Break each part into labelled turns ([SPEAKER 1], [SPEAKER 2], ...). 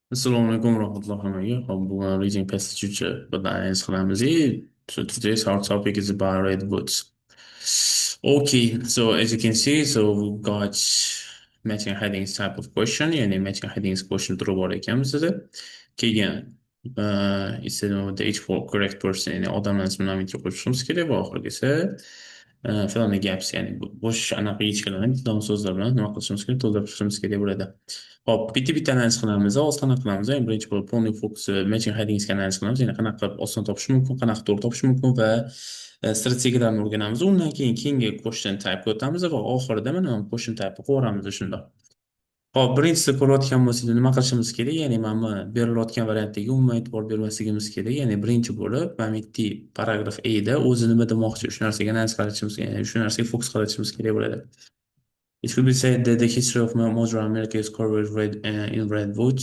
[SPEAKER 1] Assalomu alaykum va rahmatullohi hammaga. Hop, bugun reading passage bilan analiz qilamiz. So today's our topic is about redwoods. Okay, so as you can see, so we've got matching headings type of question, ya'ni matching headings question turi bor ekan bizda. Keyin instead of the each for correct person, ya'ni odamlarni ismini namga qo'shishimiz kerak va oxirgisi fill in the gaps, ya'ni bo'sh anaqa yechkalarni bitta so'zlar bilan nima qilishimiz kerak, to'ldirib chiqishimiz kerak bo'ladi. Hop, bitta bitta analiz qilamiz. Hozir qanaqa qilamiz? Ya'ni birinchi bo'lib полный fokus matching headingsga analiz qilamiz. Ya'ni qanaqa qilib oson topish mumkin, qanaqa to'g'ri topish mumkin va strategiyalarni o'rganamiz. Undan keyin keyingi question type ga o'tamiz va oxirida mana question type qo'yib yuboramiz shundoq. Hop, birinchisi, ko'rayotgan bo'lsangiz, nima qilishimiz kerak? Ya'ni mana bu berilayotgan variantga umuman e'tibor bermasligimiz kerak. Ya'ni birinchi bo'lib mana bu yerda paragraf A da o'zi nima demoqchi, shu narsaga analiz qilishimiz, ya'ni shu narsaga fokus qaratishimiz kerak bo'ladi. It could be said that the history of modern America is covered in redwood,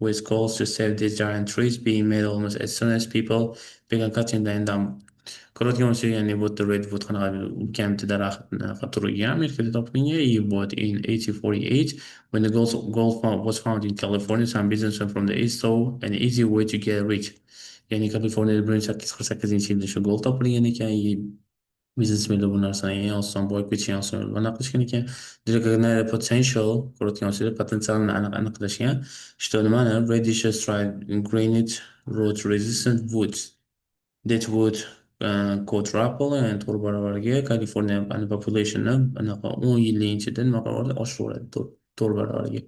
[SPEAKER 1] with calls to save these giant trees being made almost as soon as people began cutting them down. Ko'rayotgan bo'lsak, ya'ni bu yerda redwood qanaqa ulkan bitta daraxt anaqa turgan Amerikada topilgan. И вот in 1848, when the gold was found in California, some businessmen from the east saw an easy way to get rich. Ya'ni Kaliforniyada 1848-yilda shu gold topilgan ekan. И biznesmenlar bu narsani eng oson boyib ketish, eng oson yo'l anaqa qilishgan ekan. Recognize the potential, ko'rayotgan bo'lsanglar, potensialni aniq aniqlashgan, что nimani reddish striped granite rot resistant woods that would quadruple, ya'ni to'rt barobarga Kaliforniya populationni anaqa 10 yillik ichida nima qilib yubordi, oshirib yuboradi to'rt barobarga.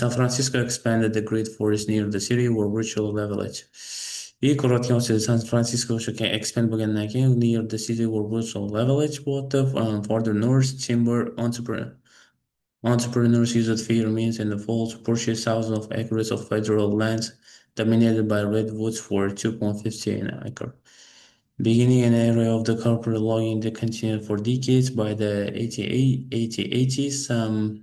[SPEAKER 1] San Francisco expanded the great forest near the city were virtually leveled. И ko'rayotgan bo'lsangiz, San Francisco o'sha expand bo'lgandan keyin near the city were virtually leveled bo'lyapti. Farther north, timber entrepreneurs used fair means in the fall to purchase thousands of acres of federal lands dominated by redwoods for 2.50 an acre, beginning an era of the corporate logging that continued for decades. By the 1880s, some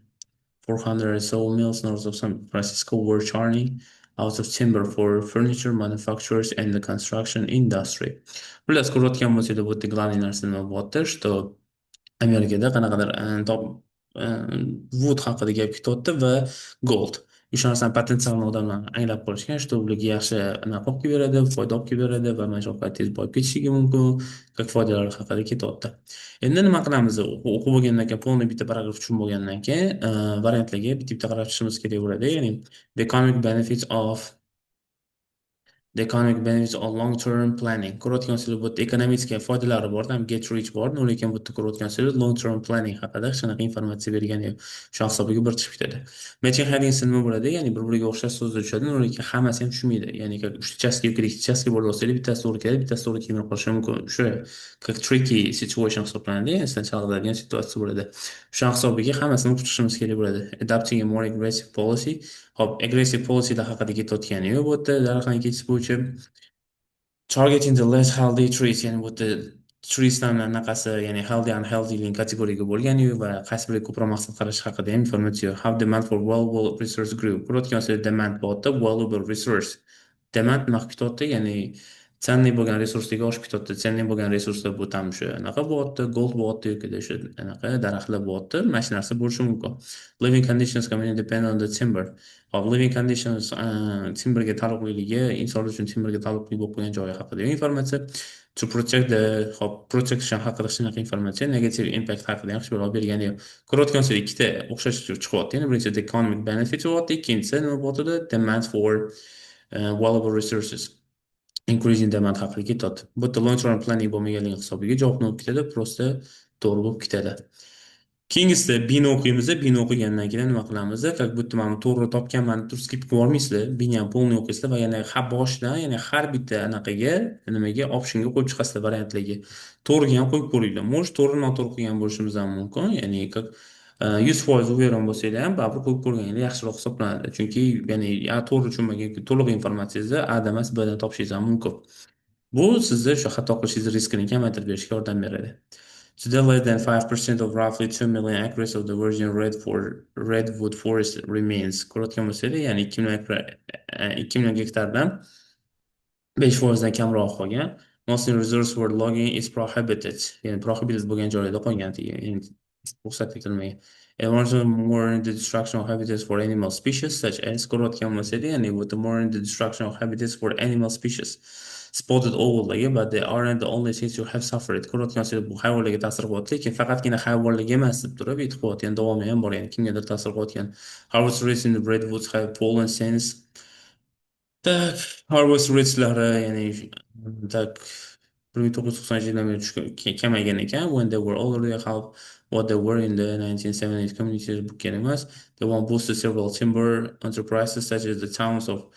[SPEAKER 1] 400 sawmills north of San Francisco were churning out of timber for furniture manufacturers and the construction industry. Xullas, ko'rayotgan bo'lsanglar, bu yerda главный narsa nima bo'lyapti, что Amerikada qanaqadir top wood haqida gap ketyapti va gold. O'sha narsani potensialini odamlar anglab qolishgan, что ularga yaxshi anaqa olib kelib beradi, foyda olib kelib beradi va mana shu orqali tez boyib ketishligi mumkin, как foydalari haqida ketyapti. Endi nima qilamiz? O'qib bo'lgandan keyin, полный bitta paragraf tushunib bo'lgandan keyin variantlarga bitta bitta qarab chiqishimiz kerak bo'ladi. Ya'ni the economic benefits of long-term planning. Ko'rayotgan bo'lsanglar, bu yerda ekonomik foydalari bor, ham get rich bor, lekin bu yerda ko'rayotgan bo'lsanglar, long term planning haqida hech qanaqa informatsiya bergani yo'q. Shu hisobiga bir chiqib ketadi. Matching headings nima bo'ladi? Ya'ni bir-biriga o'xshash so'zlar tushadi, lekin hammasi ham tushmaydi. Ya'ni uchta yoki ikkita bo'lib olsangiz, bittasi to'g'ri keladi, bittasi to'g'ri kelmay qolishi mumkin. O'sha как tricky situation hisoblanadi, ya'ni sizdan chalg'itadigan situatsiya bo'ladi. O'sha hisobiga hammasini o'qib chiqishimiz kerak bo'ladi. Adopting a more aggressive policy. Hop, aggressive policylar haqida ketayotgani yo'q bu yerda daraxtlarni kesish bo'yicha. Targeting the less healthy trees, ya'ni bu yerda treeslarni anaqasi, ya'ni healthy, unhealthy kategoriyaga bo'lgani yo'q va qaysi biriga ko'proq maqsad qarash haqida ham informatsiya yo'q. How demand for valuable resource grew. Ko'rayotgan bo'lsangiz, demand bo'lyapti, valuable resource. Demand nima qilib ketyapti? Ya'ni ценный bo'lgan resurslarga oshib ketyapti. Ценный bo'lgan resurslar bu tam o'sha anaqa bo'lyapti, gold bo'lyapti yoki o'sha anaqa daraxtlar bo'lyapti. Mana shu narsa bo'lishi mumkin. Living conditions community depend on the timber. Hop, living conditions timberga taalluqliligi, insonlar uchun timberga taalluqli bo'lib qolgan joyi haqida informatsiya. To protect the, hop, protection haqida hech qanaqa informatsiya, negative impact haqida ham hech bir bergani yo'q. Ko'rayotgan bo'lsangiz, ikkita o'xshash chiqyapti. Ya'ni birinchisi the economic benefit bo'lyapti, ikkinchisi nima bo'lyapti? Demand for valuable resources. Increasing demand haqida ketyapti. Bu yerda long term planning bo'lmaganligi hisobiga javob nima bo'lib ketadi? Просто to'g'ri bo'lib ketadi. Keyingisida Bni o'qiymiz. Bni o'qigandan keyin nima qilamiz? Как будто mana to'g'ri topganman deb turib skip qilib yubormaysizlar. Bni ham полный o'qiysizlar va yana ha boshidan, ya'ni har bitta anaqaga, nimaga, optionga qo'yib chiqasizlar, variantlarga. To'g'riga ham qo'yib ko'ringlar. Может, to'g'ri noto'g'ri qilgan bo'lishimiz ham mumkin. Ya'ni как 100% уверен bo'lsanglar ham, baribir qo'yib ko'rganinglar yaxshiroq hisoblanadi. Chunki ya'ni A to'g'ri tushunmagan yoki to'liq informatsiyangizni A dan emas, B dan topishingiz ham mumkin. Bu sizni o'sha xato qilishingiz riskini kamaytirib berishga yordam beradi. Today, less than 5% of roughly 2 million acres of the virgin redwood forest remains. Ko'rayotgan bo'lsanglar, ya'ni 2 million 2 million gektardan 5 foizdan kamroq qolgan. Mostly reserves where logging is prohibited. Ya'ni prohibited bo'lgan joylarda qolgan. Ya'ni Ruxsat etilmagan. And also more the destruction of habitats for animal species such as, ko'rayotgan bo'lsangiz, ya'ni bu yerda more the destruction of habitats for animal species. Spotted owllarga, but they aren't the only things to have suffered. Ko'rayotgan bo'lsangiz, bu hayvonlarga ta'sir qilyapti, lekin faqatgina hayvonlarga emas deb turib aytib qo'yapti. Ya'ni davomi ham bor, ya'ni kimgadir ta'sir qilayotgan. Harvest rates in the redwoods have fallen since. Так, harvest rateslari, ya'ni, так, 1990 yildan beri kamaygan ekan, when they were already half what they were in the 1970s. Communities, bu kerak emas. They want boosted several timber enterprises such as the towns of,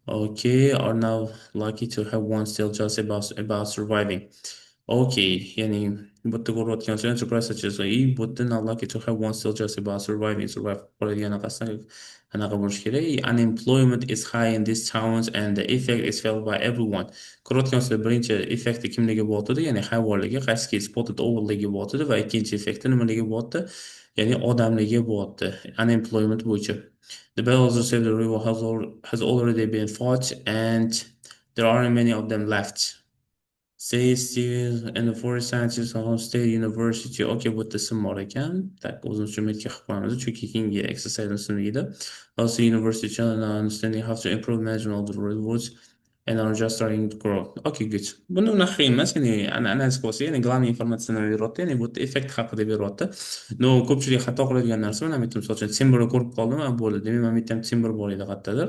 [SPEAKER 1] okay, are now lucky to have one still just about surviving. Okay, ya'ni bu yerda ko'rayotgan enterprise such as, и bu yerda now lucky to have one still just about surviving, survive qiladigan anaqasidan anaqa bo'lishi kerak. Unemployment is high in these towns and the effect is felt by everyone. Ko'rayotgan bo'lsangiz, birinchi effekti kimlarga bo'lyapti? Ya'ni hayvonlarga, qaysiki, spotted owllarga bo'lyapti va ikkinchi effekti nimalarga bo'lyapti? Ya'ni odamlarga bo'lyapti unemployment bo'yicha. The battle to save the river has already been fought and there aren't many of them left. Say Stevens and the forest scientists of State University. Okay, bu yerda ism bor ekan. Так, o'zimiz uchun метка qilib qo'yamiz, chunki keyingi exercise ismligida. Also University challenge understanding how to improve management of the redwoods and are just starting to grow. Okay, good. Buni unaqa qiyin emas, ya'ni analiz qilsa, ya'ni главный informatsiyani beryapti, ya'ni bu yerda effekt haqida beryapti. Но ko'pchilik xato qiladigan narsa, mana bu yerda, misol uchun, timberni ko'rib qoldim, bo'ldi. Demak, mana bu yerda ham timber bor edi qayerdadir.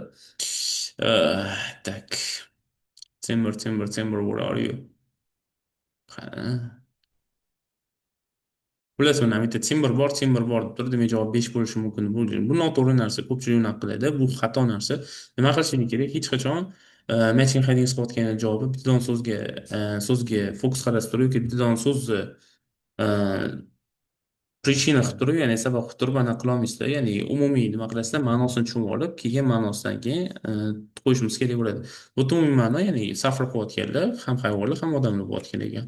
[SPEAKER 1] Так. Timber, timber, timber, where are you? Qani? Xullas, mana bu yerda timber bor, timber bor deb turib, demak, javob 5 bo'lishi mumkin. Bu noto'g'ri narsa, ko'pchilik unaqa qiladi. Bu xato narsa. Nima qilishing kerak? Hech qachon matching headings qilayotgan javobi bitta dona so'zga fokus qaratib turib yoki bitta dona so'zni причина qilib turib, ya'ni sabab qilib turib anaqa qilolmaysizlar. Ya'ni umumiy nima qilasizlar, ma'nosini tushunib olib, keyin ma'nosidan keyin qo'yishimiz kerak bo'ladi. Bu umumiy ma'no, ya'ni suffer qilayotganlar ham hayvonlar, ham odamlar bo'layotgan ekan.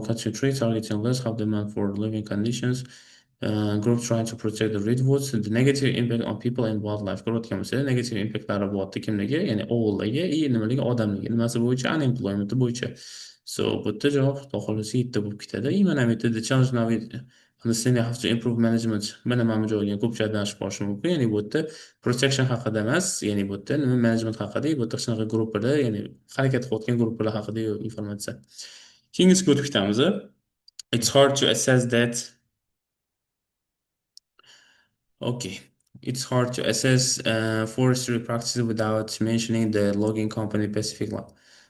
[SPEAKER 1] Cutting tree, targeting less have demand for living conditions. Group trying to protect the redwoods, the negative impact on people and wildlife. Ko'rayotgan bo'lsangiz, negative impactlari bo'lyapti kimlarga? Ya'ni owllarga и nimalarga? Odamlarga. Nimasi bo'yicha? Unemployment bo'yicha. So, bu yerda javob, xudo xohlasa, yetti bo'lib ketadi. И mana bu yerda the challenge now is understanding how to improve management. Mana bu joyga ko'pchilik adashib qolishi mumkin. Ya'ni bu yerda protection haqida emas, ya'ni bu yerda nima, management haqida, bu yerda shunaqa gruppalar, ya'ni harakat qilayotgan gruppalar haqida informatsiya. Keyingisiga o'tib ketamiz. It's hard to assess that. Okay. It's hard to assess forestry practices without mentioning the logging company Pacific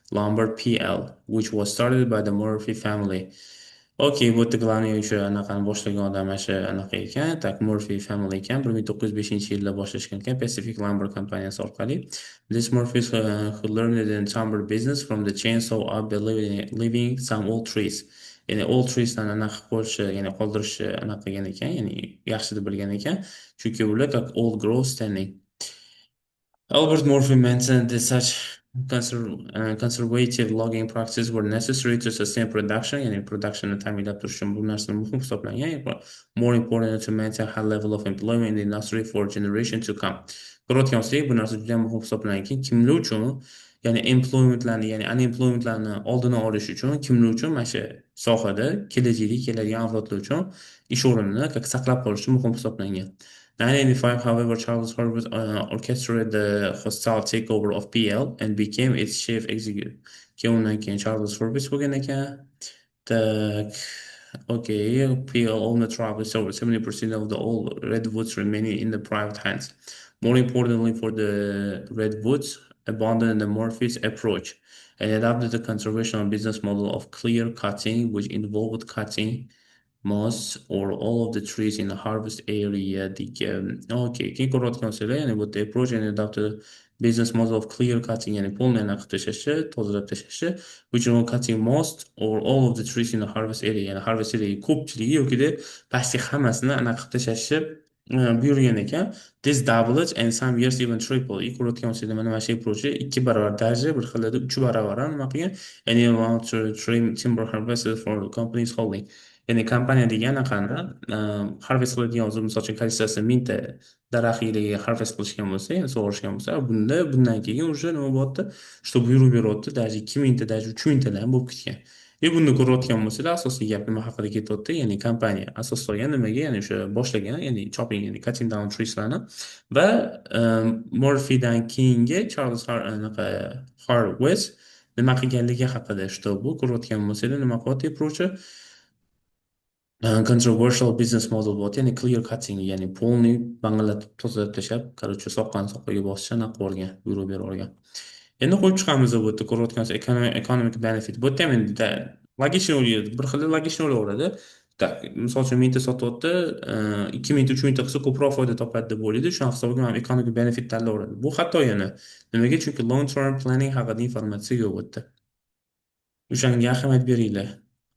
[SPEAKER 1] Lumber PL, which was started by the Murphy family. Okay, bu yerda главный o'sha anaqani boshlagan odam mana shu anaqa ekan, так, Murphy family ekan, 1905-yilda boshlashgan ekan Pacific Lumber kompaniyasi orqali. This Murphys who learned in timber business from the chainsaw up the leaving some old trees. Ya'ni old treesdan anaqa qilib qo'yishi, ya'ni qoldirishi anaqa qilgan ekan, ya'ni yaxshi deb bilgan ekan. Chunki ular как old growth standing. Albert Murphy mentioned that such conservative logging practices were necessary to sustain production, ya'ni productionni ta'minlab turish uchun bu narsa muhim hisoblangan. More important, to maintain high level of employment in the industry for generation to come. Ko'rayotgan bo'lsak, bu narsa juda muhim hisoblangan. Kimlar uchun? Ya'ni employmentlarni, ya'ni unemploymentlarni oldini olish uchun, kimlar uchun, mana shu sohada kelajakda keladigan avlodlar uchun ish o'rnini как saqlab qolish uchun muhim hisoblangan. 1985, however, Charles Hurwitz orchestrated the hostile takeover of PL and became its chief executive. Keyin undan keyin Charles Hurwitz bo'lgan ekan. Так, okay, PL owned roughly over 70% of the all redwoods remaining in the private hands. More importantly for the redwoods, abandoned the Murphy's approach and adopted the conservation business model of clear cutting, which involved cutting most or all of the trees in the harvest area. Okay, keyin ko'rayotgan bo'lsanglar, ya'ni bu yerda approach and adopted business model of clear cutting, ya'ni полный anaqa qilib tashlashi, tozalab tashlashi, which involved cutting most or all of the trees in the harvest area, ya'ni harvest area ko'pchiligi yokida почти hammasini anaqa qilib tashlashi buyurgan ekan. This doubled and some years even triple. И ko'rayotgan bo'lsanglar, mana shu approach ikki barobar, даже bir xillarda uch barobar ham nima qilgan? And amount to trim timber harvested for the company's holding. Ya'ni kompaniya degan anaqani harvest qiladigan o'zi, misol uchun, количество si 1000 ta daraxt yiliga harvest qilishgan bo'lsa, ya'ni sug'orishgan bo'lsa, bunda bundan keyin уже nima bo'lyapti? Что buyruq beryapti, даже 2000 ta, даже 3000 talar ham bo'lib ketgan. И buni ko'rayotgan bo'lsanglar, asosiy gap nima haqida ketyapti? Ya'ni kompaniya asos solgan nimaga, ya'ni o'sha boshlagan, ya'ni chopping, ya'ni cutting down treeslarni va Murphydan keyingi Charles anaqa Harwes nima qilganligi haqida, что bu ko'rayotgan bo'lsanglar, nima qilyapti approachi controversial business model bo'lyapti, ya'ni clear cutting, ya'ni полный bang'illatib tozalab tashlab, короче, soqqani soqqaga bosishni anaqa qilib yuborgan, buyruq berib yuborgan. Endi qo'yib chiqamiz bu yerda ko'rayotgan economic benefit. Bu yerda ham endi логичный o'ylaydi, bir xil логичный o'ylayveradi. Так, misol uchun, 1000 ta sotyapti, 2000 ta, 3000 ta qilsa, ko'proq foyda topadi deb o'ylaydi. Shuni hisobiga ham economic benefit tanlayveradi. Bu xato yana. Nimaga? Chunki long term planning haqida informatsiya yo'q bu yerda. O'shanga ahamiyat beringlar.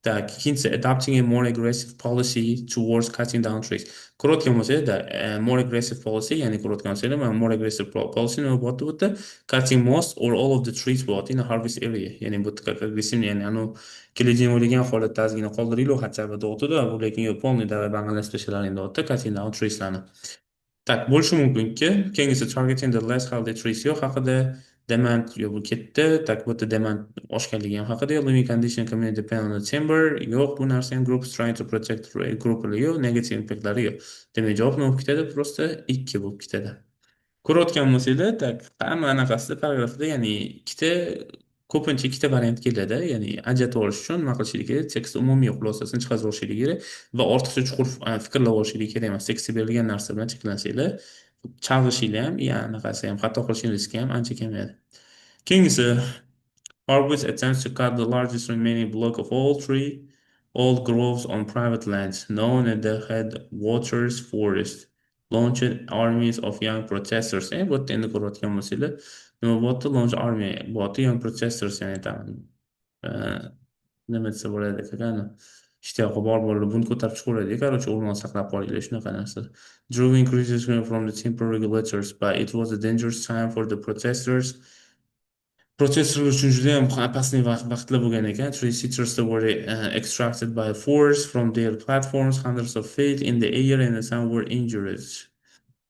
[SPEAKER 1] Так, ikkinchisi, adopting a more aggressive policy towards cutting down trees. Ko'rayotgan bo'lsanglar, more aggressive policy, ya'ni ko'rayotgan bo'lsanglar, mana more aggressive policy nima bo'lyapti bu yerda? Cutting most or all of the trees bo'lyapti in a harvest area. Ya'ni bu yerda aggressive, ya'ni anu kelajak o'ylagan holatda ozgina qoldiringlar хотя бы deyapti-da, bu lekin yo'q, полный давай bang'illashib tashlaring deyapti cutting down treeslarni. Так, bo'lishi mumkinki, keyingisi targeting the less healthy trees yo'q haqida, demand yo'q, bu ketdi. Так, bu yerda demand oshganligi ham haqida, living condition community depend on the timber yo'q, bu narsa ham groups trying to protect gruppalar yo'q, negative impactlari yo'q. Demak, javob nima bo'lib ketadi? Просто 2 bo'lib ketadi. Ko'rayotgan bo'lsanglar, так, hamma anaqasida, paragrafida, ya'ni ikkita, ko'pincha ikkita variant keladi, ya'ni ajratib olish uchun nima qilishlik kerak? Tekst umumiy xulosasini chiqarib olishlik kerak va ortiqcha chuqur fikrlab olishlik kerak emas. Tekstda berilgan narsa bilan cheklansanglar, chalg'ishinglar ham, ya anaqasi ham, xato qilishing riski ham ancha kamayadi. Keyingisi, Harwood's attempts to cut the largest remaining block of all three old groves on private lands, known as the Headwaters Forest, launched armies of young protesters. Bu yerda endi ko'rayotgan bo'lsanglar, nima bo'lyapti? Launch army bo'lyapti, young protesters, ya'ni там nima desa bo'ladi, как ishtiyoqi bor bolalar bunt ko'tarib chiqaveradi, короче, o'rmon saqlab qolinglar, shunaqa narsa. Drew criticism from the timber regulators, but it was a dangerous time for the protesters. Protestlar uchun juda ham опасный vaqtlar bo'lgan ekan. Tree sitters were extracted by force from their platforms hundreds of feet in the air and some were injured.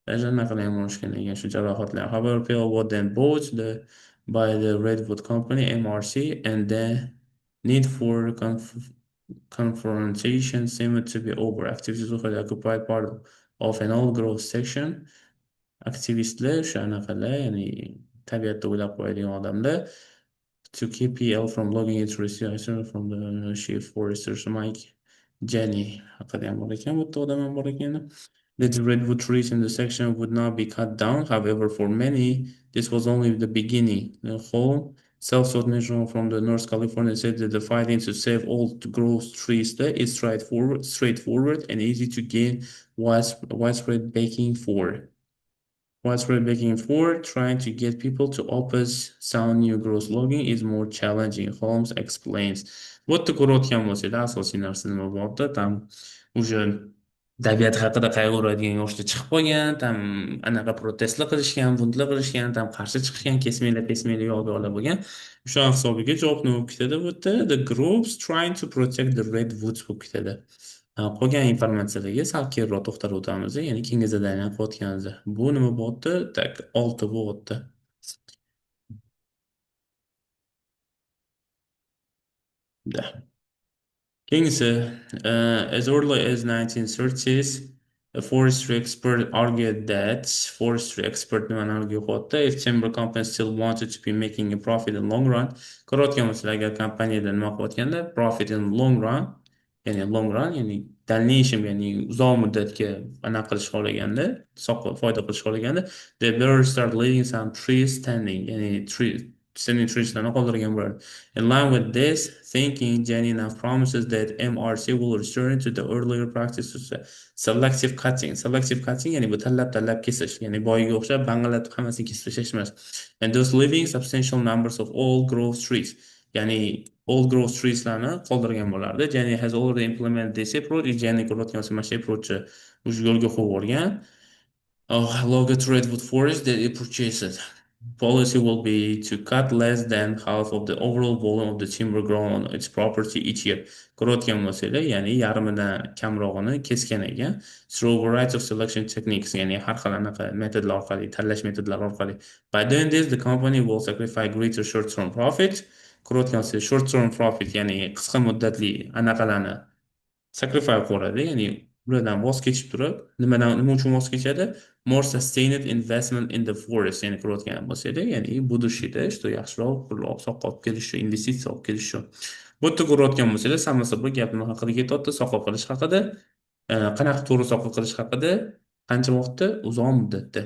[SPEAKER 1] Даже anaqa ham bo'lishgan ekan shu jarohatlar. However, PL was then bought by the Redwood Company, MRC, and the need for confrontation seemed to be over. Activists who had occupied part of an old growth section. Aktivistlar o'sha anaqalar, ya'ni tabiatda o'ylab qo'yadigan odamlar, to keep PL from logging its from the chief foresters Mike Jenney haqida ham bor ekan, bu yerda odam ham bor ekan. That the redwood trees in the section would not be cut down. However, for many, this was only the beginning. The whole self-taught national from the North California said that the fighting to save old growth trees there is straightforward and easy to gain widespread backing for. Widespread backing for trying to get people to oppose sound new growth logging is more challenging, Holmes explains. Bu yerda ko'rayotgan bo'lsanglar, asosiy narsa nima bo'lyapti? Там уже tabiat haqida qayg'uradigan yoshlar chiqib qolgan, там anaqa protestlar qilishgan, buntlar qilishgan, там qarshi chiqishgan, kesmanglar, kesmanglar, yo'q yo'qlar bo'lgan. O'sha hisobiga javob nima bo'lib ketadi bu yerda? The groups trying to protect the redwoods bo'lib ketadi. Qolgan informatsiyalarga sal keyinroq to'xtalib o'tamiz, ya'ni keyingi задание qilayotganimizda. Bu nima bo'lyapti? Так, 6 bo'lyapti. Да. Keyingisi, as early as 1930s, a forestry expert argued that, forestry expert nimani argue qilyapti? If timber companies still wanted to be making a profit in long run, ko'rayotgan bo'lsalar, agar kompaniyada nima qilayotganda, profit in long run, ya'ni long run, ya'ni дальнейшем, ya'ni uzoq muddatga anaqa qilish xohlaganda, foyda qilish xohlaganda, they better start leaving some trees standing, ya'ni tree standing treeslarni qoldirgan bo'ladi. In line with this thinking, Jenney now promises that MRC will return to the earlier practice of selective cutting. Selective cutting, ya'ni bu tanlab-tanlab kesish, ya'ni boyiga o'xshab bang'illatib hammasini kesib tashlash emas. And thus leaving substantial numbers of old growth trees, ya'ni old growth treeslarni qoldirgan bo'lardi. Jenney has already implemented this approach. Jenney ko'rayotgan bo'lsa, mana shu approachni o'sha yo'lga qo'yib yuborgan. Oh, logged redwood forest that it purchased. Policy will be to cut less than half of the overall volume of the timber grown on its property each year. Ko'rayotgan bo'lsanglar, ya'ni yarmidan kamrog'ini kesgan ekan. Through variety of selection techniques, ya'ni har xil anaqa metodlar orqali, tanlash metodlari orqali. By doing this, the company will sacrifice greater short-term profit. Ko'rayotgan bo'lsangiz, short term profit, ya'ni qisqa muddatli anaqalarni sacrifice qilib, ya'ni ulardan voz kechib turib, nimadan, nima uchun voz kechadi? More sustained investment in the forest, ya'ni ko'rayotgan bo'lsanglar, ya'ni будущийda что yaxshiroq pul soqqa olib kelish, investitsiya olib kelish. Bu yerda ko'rayotgan bo'lsanglar, само собой gap nima haqida ketyapti? Soqqa qilish haqida. Qanaqa to'g'ri soqqa qilish haqida, qancha vaqtda? Uzoq muddatda.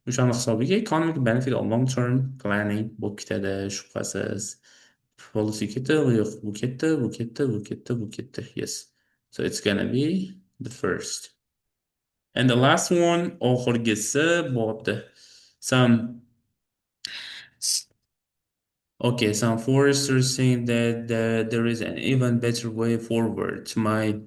[SPEAKER 1] O'shani hisobiga economic benefit of long term planning bo'lib ketadi, shubhasiz. Policy ketdi, yo'q, bu ketdi, bu ketdi, bu ketdi, bu ketdi. Yes. So it's gonna be the first. And the last one, oxirgisi bo'pti. Some Okay, some foresters think that there is an even better way forward. My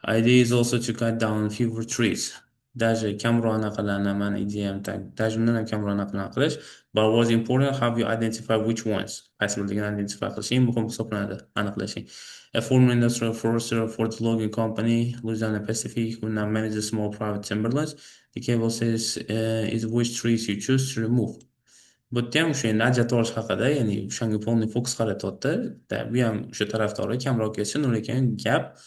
[SPEAKER 1] idea is also to cut down fewer trees. Даже kamroq anaqalarni, mani ideyam так, даже undan ham kamroq anaqalarni qilish. But what's important, how you identify which ones. Qaysi birligini identify qilish eng muhim hisoblanadi, aniqlashing. A former industrial forester for the logging company, Louisiana Pacific, who now manages small private timberlands. The cable says is which trees you choose to remove. Bu yerda ham o'sha endi ajratib olish haqida, ya'ni o'shanga полный fokus qaratyapti. Bu ham o'sha tarafdori, kamroq kessin, lekin gap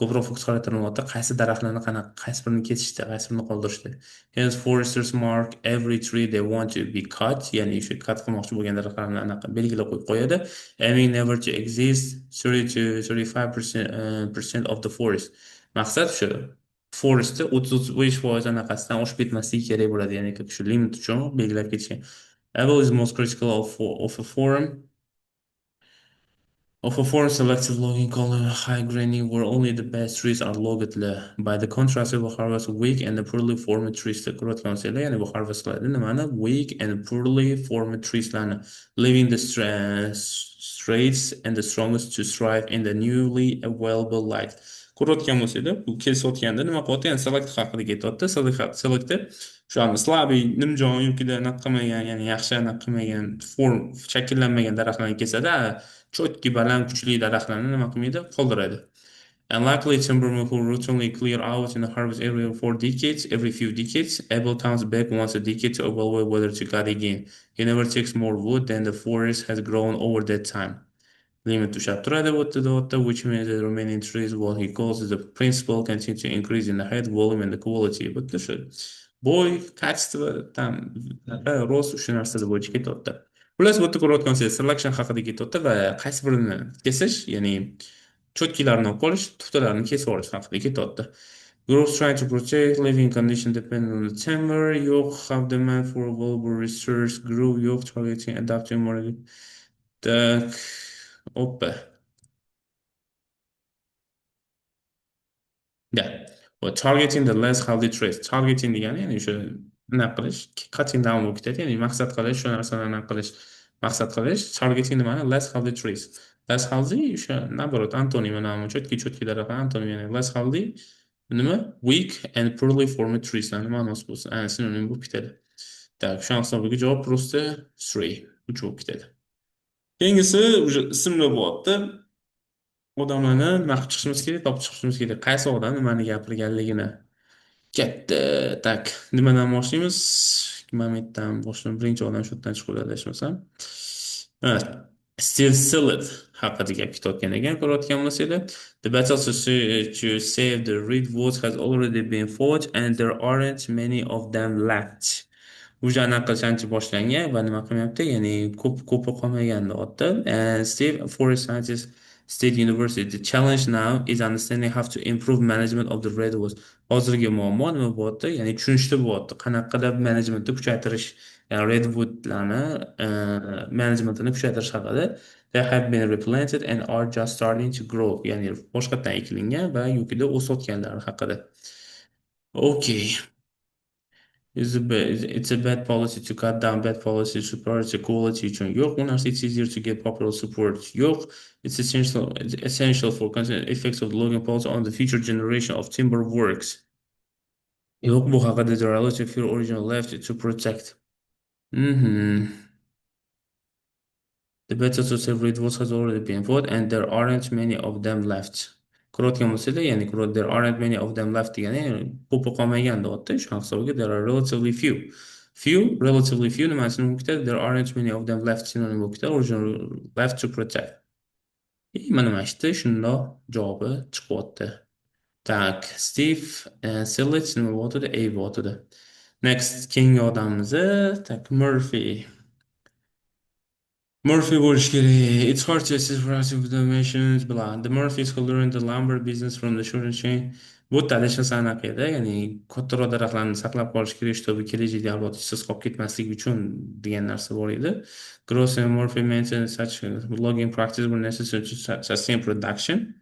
[SPEAKER 1] ko'proq fokus qaratililyapti qaysi daraxtlarni, qanaqa, qaysi birini kesishdi, qaysi birini qoldirishdi. Hence, foresters mark every tree they want to be cut, ya'ni o'sha cut qilmoqchi bo'lgan daraxtlarni anaqa belgilab qo'yib qo'yadi, aiming never to exceed 30 to 35 percent of the forest. Maqsad shu forestni 30-35% anaqasidan oshib ketmasligi kerak bo'ladi, ya'ni shu limit uchun belgilab ketishgan. Abel is most critical of a form selective logging called high graining, where only the best trees are logged. By the contrast, it will harvest weak and the poorly formed trees. Ko'rayotgan bo'lsanglar, ya'ni bu harvest qiladi nimani? Weak and poorly formed treeslarni, leaving the straits and the strongest to thrive in the newly available light. Ko'rayotgan bo'lsanglar, bu kesayotganda nima qilyapti? Ya'ni select haqida ketyapti. Select shu слабый, nimjon yoki anaqa qilmagan, ya'ni yaxshi anaqa qilmagan, form shakllanmagan daraxtlarni kesadi, чёткий, baland, kuchli daraxtlarni nima qilmaydi? Qoldiradi. Unlike timbermen who routinely clear out in the harvest area for decades, every few decades, Abel comes back once a decade to evaluate whether to cut again. He never takes more wood than the forest has grown over that time. Limit ushlab turadi bu yerda, which means the remaining trees, what he calls the principle, continue to increase in the height, volume and the quality. Bu yerda shu bo'y, качество, там рост, shu narsalar bo'yicha ketyapti. Xullas, bu yerda ko'rayotgan bo'lsangiz, selection haqida ketyapti va qaysi birini kesish, ya'ni чёткийlarini olib qolish, tuftalarini kesib olish haqida ketyapti. Groups trying to protect living condition depend on the timber, yo'q, have demand for available resource grew, yo'q, targeting adapting more. Так, oppa. Yeah. Well, targeting the less healthy trees. Targeting degani ya'ni o'sha nima qilish, cutting down bo'lib ketadi, ya'ni maqsad qilish, shu narsani anaqa qilish, maqsad qilish. Targeting nimani? Less healthy trees. Less healthy o'sha наоборот antonim, mana чёткий, чёткий daraxt antonim, ya'ni less healthy nima? Weak and poorly formed treeslarni ma'nosi bo'lsin. Ana sinonim bo'lib ketadi. Так, shu hisobiga javob просто three, uch bo'lib ketadi. Keyingisi уже ismlar bo'lyapti. Odamlarni nima qilib chiqishimiz kerak, topib chiqishimiz kerak. Qaysi odam nimani gapirganligini. Katta, так, nimadan boshlaymiz? Momentdan boshlaymiz. Birinchi odam shu yerdan chiqadi, adashmasam. Steve Sillett haqida gap ketayotgan ekan, ko'rayotgan bo'lsanglar. The battle to save the redwoods has already been fought and there aren't many of them left. Уже anaqa qancha boshlangan va nima qilmayapti, ya'ni ko'p ko'pi qolmagan deyapti. And Steve, forest scientist, State University. The challenge now is understanding how to improve management of the redwoods. Hozirgi muammo nima bo'lyapti? Ya'ni tushunishda bo'lyapti. Qanaqa qilib managementni kuchaytirish, ya'ni redwoodlarni managementini kuchaytirish haqida. They have been replanted and are just starting to grow. Ya'ni boshqatdan ekilingan va yokida o'sayotganlari haqida. Okay. It's a bad policy to cut down, bad policy to priority quality uchun yo'q. Bu narsa it's easier to get popular support yo'q. It's essential for considering effects of the logging policy on the future generation of timber works. Yo'q, bu haqida there are relatively few original left to protect. The battle to save redwoods has already been fought and there aren't many of them left. Ko'rayotgan bo'lsanglar, ya'ni there aren't many of them left degani, ya'ni ko'pi qolmagan deyapti. Shu hisobiga there are relatively few. Few, relatively few nimasini bo'lib ketadi? There aren't many of them left sinonim bo'lib ketadi. Original left to protect. И mana shu yerda shundoq javobi chiqyapti. Так, Steve Sillett nima bo'lyotidi? A bo'lyotidi. Next, keyingi odamimiz, так, Murphy. Murphy bo'lishi kerak. It's hard to assess relative dimensions blah. The Murphys who learned the lumber business from the short chain. Bu yerda adashmasam anaqa edi, ya'ni kattaroq daraxtlarni saqlab qolish kerak, чтобы kelajakda avlod ishsiz qolib ketmasligi uchun degan narsa bor edi. Gross and Murphy mentioned such logging practice were necessary to sustain production,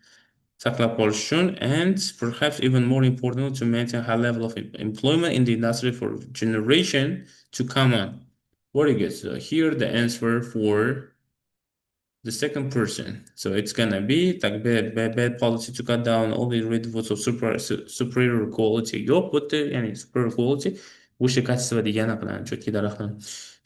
[SPEAKER 1] saqlab qolish uchun, and perhaps even more important, to maintain high level of employment in the industry for generation to come on. Very good. So here the answer for the second person. So it's gonna be like bad, bad, bad policy to cut down all the redwoods of superior quality. Yo'q, bu yerda ya'ni superior quality o'sha качество degani qiladi, cho'tki daraxtlar.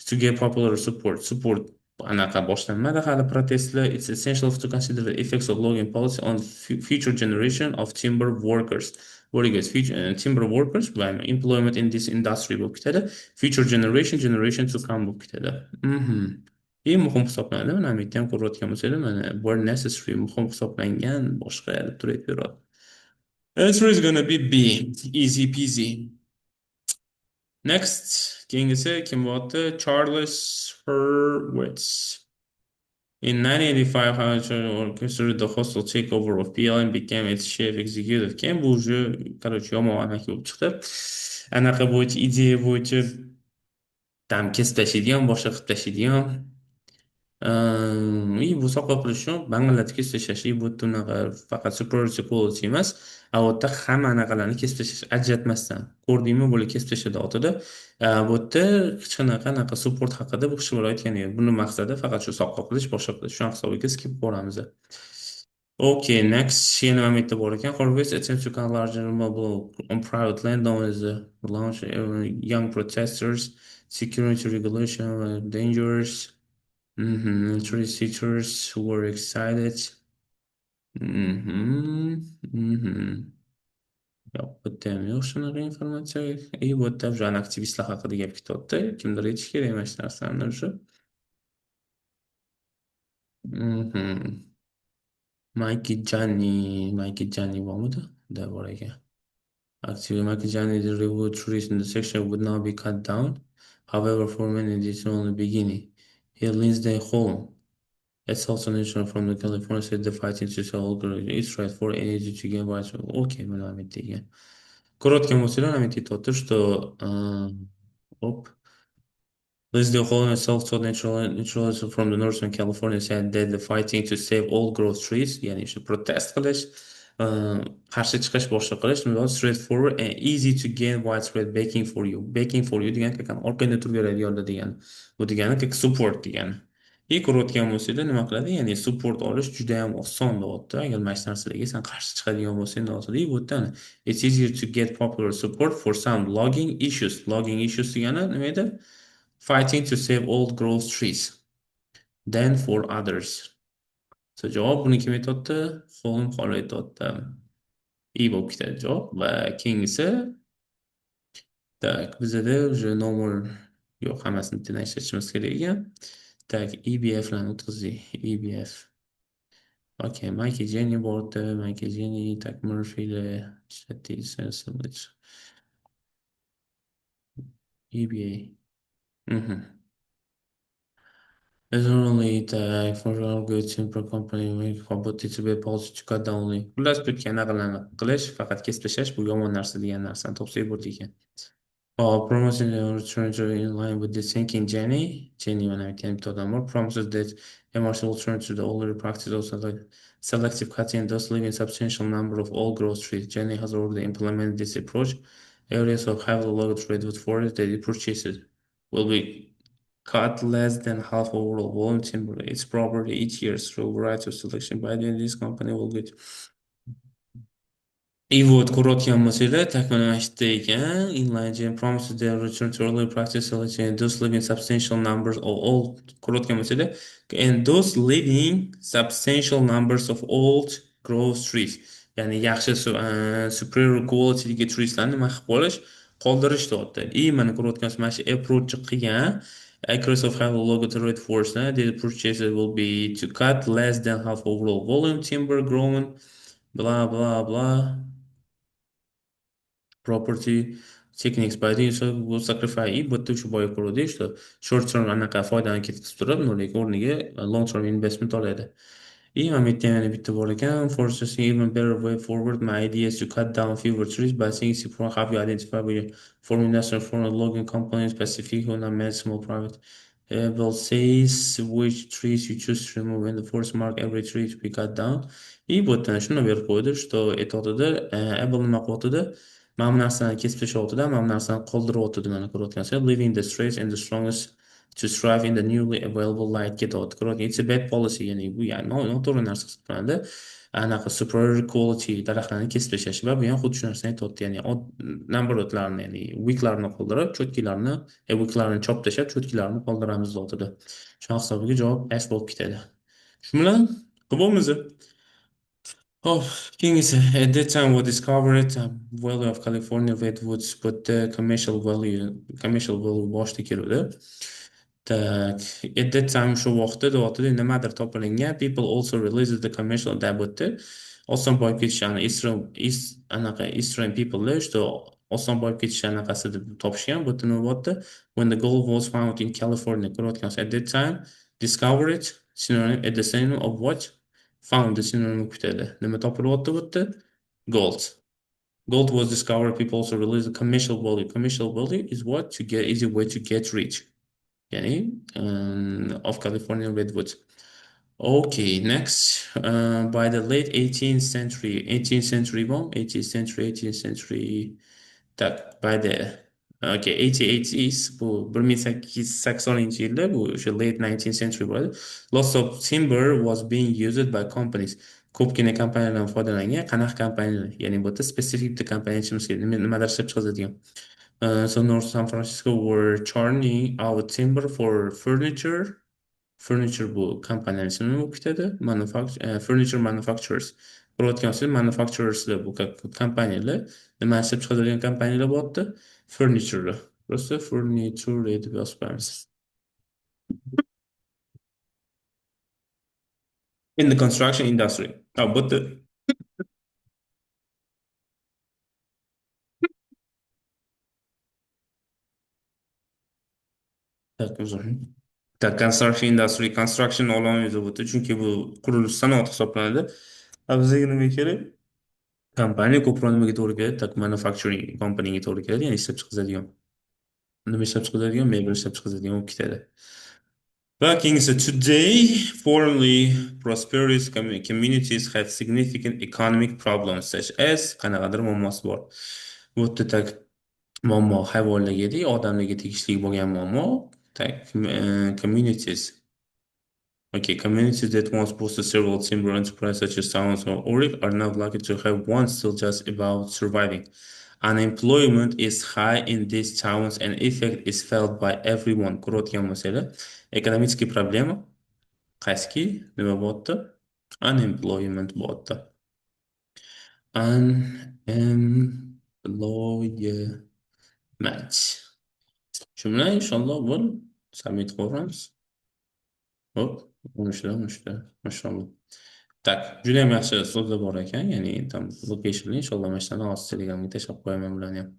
[SPEAKER 1] To get popular support. Support anaqa boshlanmadi hali protestlar. It's essential to consider the effects of logging policy on future generation of timber workers. Very good. Future timber workers va employment in this industry bo'lib ketadi. Future generation, generation to come bo'lib ketadi. Eng muhim hisoblanadi. Mana bu yerda ham ko'rayotgan bo'lsanglar, mana were necessary muhim hisoblangan boshqa deb turib beradi. Answer is gonna be B. Easy peasy. Next, keyingisi kim bo'lyapti? Charles Hurwitz. In 1985, Hurwitz orchestrated the hostile takeover of PLM, became its chief executive. Keyin bu уже, короче, yomon anaqa bo'lib chiqdi. Anaqa bo'yicha, ideya bo'yicha там kesib tashlaydigan, boshqa qilib tashlaydigan. И bu soqol qilish uchun banglatib kesib tashlash. И bu yerda unaqa faqat superior quality emas, a u yerda hamma anaqalarni kesib tashlash ajratmasdan. Ko'rdingmi, bular kesib tashladi otida. Bu yerda hech qanaqa anaqa support haqida bu kishi aytgani yo'q. Buni maqsadi faqat shu soqol qilish, boshqa qilish. Shuni hisobiga skip ko'ramiz. Okay, next yana mana bu yerda bor ekan. Hurwitz attempts to cut large mobile on private land known as the launch young protesters, security regulation dangers. Military teachers who were excited. Yo'q, bu yerda ham yo'q shunaqa informatsiya. И bu yerda уже aktivistlar haqida gap ketyapti. Kimdir aytishi kerak mana shu narsani уже. Mikey Janney, Mikey Janney bormidi? Da, bor ekan. Activist Mikey Janney, the redwood trees in the section would not be cut down. However, for many, this is only beginning. Here, Lindsay Holm, a self from the California, said the fighting to sell it's right for energy to gain rights. Okay, mana bu yerda ekan. Ko'rayotgan bo'lsanglar, mana bu yerda aytyapti, что оп. Lindsay Holm, a self-taught naturalist from the Northern California, said that the fighting to save old growth trees, ya'ni shu protest qilish, qarshi chiqish, boshqa qilish, straightforward and easy to gain widespread backing for you. Backing for you degani как orqangda turib beradiganlar degani. Bu degani как support degani. И ko'rayotgan bo'lsanglar, nima qiladi? Ya'ni support olish juda ham oson deyapti. Agar mana shu narsalarga sen qarshi chiqadigan bo'lsang deyapti. Bu yerdan it's easier to get popular support for some logging issues. Logging issues degani nima edi? Fighting to save old growth trees than for others. So javob buni kim aytyapti? Holm Hol aytyapti. E bo'lib ketadi javob va keyingisi, так, bizada уже normal yo'q, hammasini bittadan ishlatishimiz kerak ekan. Так, EBFlarni o'tkazdik. EBF. Okay, Mikey Jenny bordi, Mikey Jenny, так, Murphy'da ishlatdik. EBA. It's only the for all good simple company make but it's a bit policy to cut down only. Xullas, bitgan anaqalarni qilish, faqat kesib tashlash bu yomon narsa degan narsani topsak bo'ldi ekan. Oh, promoting the return to in line with the thinking Jenny. Jenny mana aytgan bitta odam bor. Promises that MRC will turn to the older practice also like selective cutting, thus leaving substantial number of old growth trees. Jenny has already implemented this approach. Areas of heavily logged redwood forest that it purchases will be cut less than half overall volume timber its property each year through a variety of selection. By the end, this company will get. И вот ko'rayotgan bo'lsanglar, так, mana shu yerda ekan. Inline Jane promises they return to early practice selection, those leaving substantial numbers of old, ko'rayotgan bo'lsanglar, and those leaving substantial numbers of old growth trees. Ya'ni yaxshi superior quality'dagi treeslarni nima qilib qolish, Qoldirish deyapti. И mana ko'rayotgansiz, mana shu approach qilgan Across of have logo to red force. The purchase will be to cut less than half overall volume timber grown, blah blah blah. Property techniques by doing so will sacrifice. И bu yerda shu boya ko'rdik, что short term anaqa foydani ketkazib turib, но lekin o'rniga long term investment oladi. И mana bu yerda yana bitta bor ekan. For even better way forward, my idea is to cut down fewer trees by seeing how you identify with forming national foreign logging companies, specific or not small private. Will says which trees you choose to remove and the force mark every tree to be cut down. И bu yerdan shuni berib qo'ydi, что aytyotidi, Apple nima qilyotidi? Mana bu narsani kesib tashlayotidi, mana bu narsani qoldiryotidi, mana ko'rayotgansizlar. Leaving the straight and the strongest to thrive in the newly available light ketyapti. Ko'rayotgan, it's a bad policy, ya'ni bu ya'ni noto'g'ri narsa hisoblanadi. Anaqa super quality daraxtlarni kesib tashlash va bu ham xuddi shu narsani aytyapti, ya'ni наоборот larni, ya'ni weak larni qoldirib, чёткий larni, weak larni chopib tashlab, чёткий larni qoldiramiz deyotidi. Shu hisobiga javob F bo'lib ketadi. Shu bilan qilib. Xo'p, keyingisi. At that time we discovered value of California redwoods, but the commercial value boshida keluvdi. Так, at that time, shu vaqtda deyapti, nimadir topilingan. People also realized the commercial deb o'tdi. Oson boyib ketishani Eastern East anaqa Eastern people, что oson boyib ketish anaqasi deb topishgan. Bu yerda nima bo'lyapti? When the gold was found in California, ko'rayotgan, at that time discovered synonym at the synonym of what? Found the synonym kutadi. Nima topilyapti bu yerda? Gold. Gold was discovered. People also realized the commercial value. Commercial value is what? To get easy way to get rich. Ya'ni of California redwoods. Okay, next. By the late 18th century, 18th century bom, 18th century, 18th century. Так, by the okay, 1880s, bu 1880-yilda, bu o'sha late 19th century bo'ladi. Lots of timber was being used by companies. Ko'pgina kompaniyalardan foydalangan. Qanaqa kompaniyalar? Ya'ni bu yerda spesifik bitta kompaniya aytishimiz kerak. Nimadir ishlab chiqazadigan. So North San Francisco were churning out timber for furniture. Furniture bu kompaniyani ismini bo'lib ketadi. Furniture manufacturers. Ko'rayotgan bo'lsangiz, manufacturerslar bu kompaniyalar. Nima ishlab chiqaradigan kompaniyalar bo'lyapti? Furniture. Просто furniture deb yozib qo'yamiz. In the construction industry. Oh, bu yerda так, uzr. Так, construction industry, construction ololmaymiz bu yerda, chunki bu qurilish sanoati hisoblanadi. A bizga nima kerak? Kompaniya ko'proq nimaga to'g'ri keladi? Так, manufacturing companyga to'g'ri keladi, ya'ni ishlab chiqazadigan. Nima ishlab chiqazadigan? Mebel ishlab chiqazadigan bo'lib ketadi. Va keyingisi, today formerly prosperous communities have significant economic problems such as qanaqadir muammosi bor. Bu yerda так muammo hayvonlarga edi, odamlarga tegishli bo'lgan muammo. Так, communities. Okay, communities that once boasted several timber enterprises such as towns or Oric are now lucky to have one still just about surviving. Unemployment is high in these towns and effect is felt by everyone. Ko'rayotgan bo'lsanglar, экономический проблема qaysiki nima bo'lyapti? Unemployment bo'lyapti. Unemployment. Shu bilan inshaalloh bo'ldi. Submit qilaveramiz. Hop, 13da, 13da. Mashalloh. Так, juda ham yaxshi so'zlar bor ekan, ya'ni там location inshaalloh mana shularni hozir Telegramga tashlab qo'yaman bularni ham.